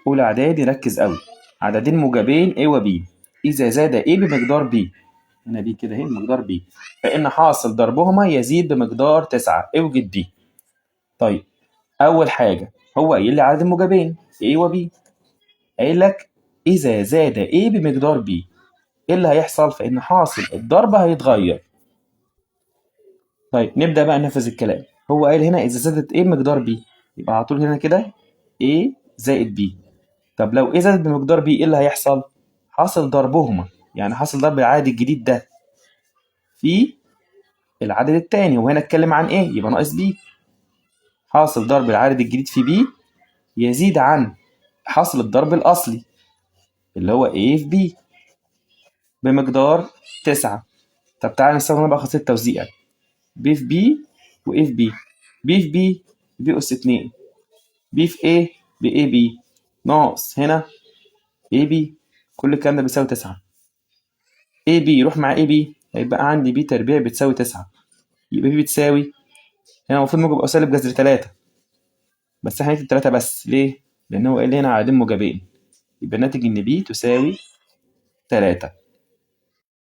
أولى إعدادي، ركز قوي. عددين موجبين A و B، إذا زاد A بمقدار B، هنا B كده اهي بمقدار B، فإن حاصل ضربهما يزيد بمقدار 9، اوجد B. طيب أول حاجة هو قايل لي عدد موجبين A و B، قايل لك إذا زاد A بمقدار B إيه اللي هيحصل؟ فإن حاصل الضرب هيتغير. طيب نبدأ بقى ننفذ الكلام. هو قايل هنا إذا زادت A بمقدار B، يبقى على طول هنا كده A زائد B. طب لو A زادت بمقدار B إيه اللي هيحصل؟ حاصل ضربهما، يعني حاصل ضرب العدد الجديد ده في العدد التاني، وهنا اتكلم عن A يبقى ناقص B. حاصل ضرب العدد الجديد في B يزيد عن حاصل الضرب الأصلي اللي هو A في B بمقدار 9. طب تعالى نستخدم بقى خاصية التوزيع، B في B و A في B، B في B B أس 2، B في A ب AB ناقص هنا AB، كل الكلام ده بيساوي 9. AB يروح مع AB، هيبقى عندي B تربيع بتساوي 9، يبقى B بتساوي هنا المفروض موجب أو سالب جذر 3، بس احنا هنكتب 3 بس، ليه؟ لأن هو قال لي هنا عددين موجبين، يبقى الناتج إن B تساوي 3.